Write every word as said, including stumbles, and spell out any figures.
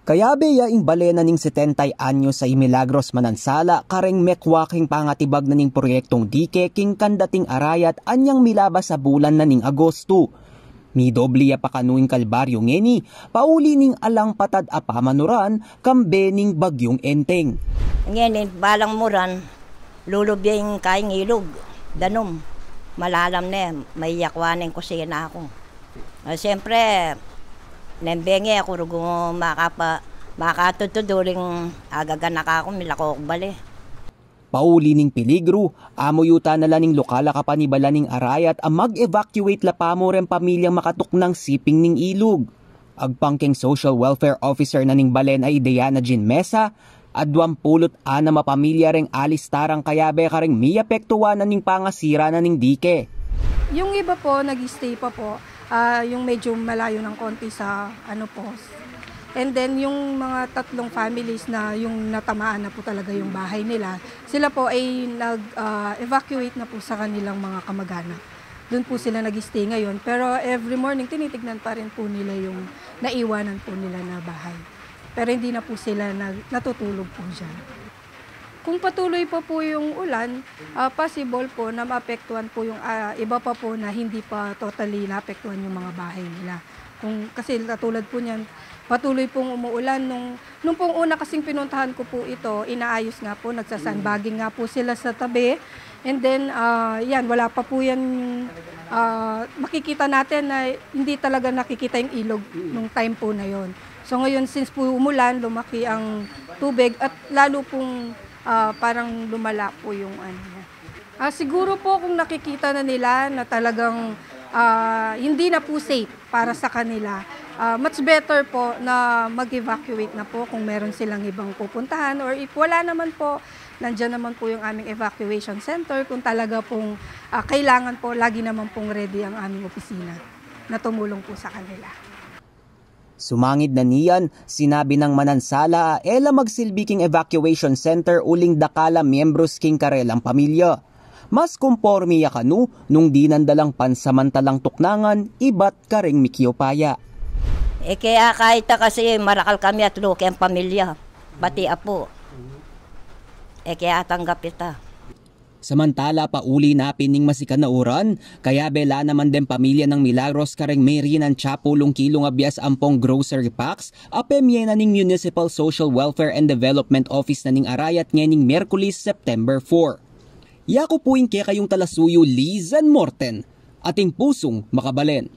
Kayabe ya ing bale na ning setenta anyos a i Milagros Manansala kareng mekwa king pangatibag na ning proyektong dike king kandating arayat anyang milabas a bulan na ning Agosto. Midoble ya pa kanu ing kalbaryo ngeni, pauli ning alang patad a pamanuran kambe ning Bagyong Enteng. Ngeni, balang muran, lulub ya ing kaing ilug, danum, malalam ne, maiyakwa ne ing kusina ku. Ah, siyempre, nembenge aku rugu makapa, makatudtud uling agaganaka ku, milako ku bale. Pauli ning peligru, amuyutan na la ning lokal a kapanibalan ning arayat a mag-evacuate la pamu reng pamilyang makatuknang siping ning ilug. Agpang keng Social Welfare Officer na ning balen a i Diana Jean Mesa, aduang pulu't anam a pamilya reng alistarang kayabe kareng miapektuan na ning pangasira na ning dike. Yung iba po, nag-stay pa po. Ah, yung medyo malayo ng konti sa ano po. And then yung mga tatlong families na yung natamaan na po talaga yung bahay nila, sila po ay nag-evacuate na po sa kanilang mga kamag-anak. Doon po sila nag-stay ngayon. Pero every morning, tinitignan pa rin po nila yung naiwanan po nila na bahay. Pero hindi na po sila nag- natutulog po dyan. Kung patuloy pa po yung ulan, ah, possible po na maapektuhan po yung ah, iba pa po na hindi pa totally naapektuhan yung mga bahay nila. Kung, kasi katulad po niyan, patuloy pong umuulan. Nung, nung pong una kasing pinuntahan ko po ito, inaayos nga po, nagsasandbagging nga po sila sa tabi. And then, ah, yan, wala pa po yan, ah, makikita natin na hindi talaga nakikita yung ilog nung time po na yon. So ngayon, since po umulan, lumaki ang tubig at lalo pong ah, parang lumala po yung ano niya. Ah, siguro po kung nakikita na nila na talagang ah, hindi na po safe para sa kanila, ah, much better po na mag-evacuate na po kung meron silang ibang pupuntahan, or if wala naman po, nandyan naman po yung aming evacuation center. Kung talaga pong ah, kailangan po, lagi naman pong ready ang aming opisina na tumulong po sa kanila. Sumangid na niyan, sinabi nang Manansala a e la magsilbi king evacuation center uling dakal a miyembros king karelang pamilya. Mas komporme ya kanu nung dinan da lang pansamantalang tuknangan ibat kareng mikiupaya. E kaya kahit na kasi marakal kami at luki ang pamilya, pati apo. E kaya tanggap ita. Samantala, pauli na pin ning masikan a uran, kayabe la naman deng pamilya nang Milagros kareng merinan tsa pulung kilung a bias ampong grocery packs a pemie na ning Municipal Social Welfare and Development Office na ning Arayat ngening Miyerkules, September four. Yaku pu ing kekayung talasuyu, Lizan Morten, ating pusung makabalen.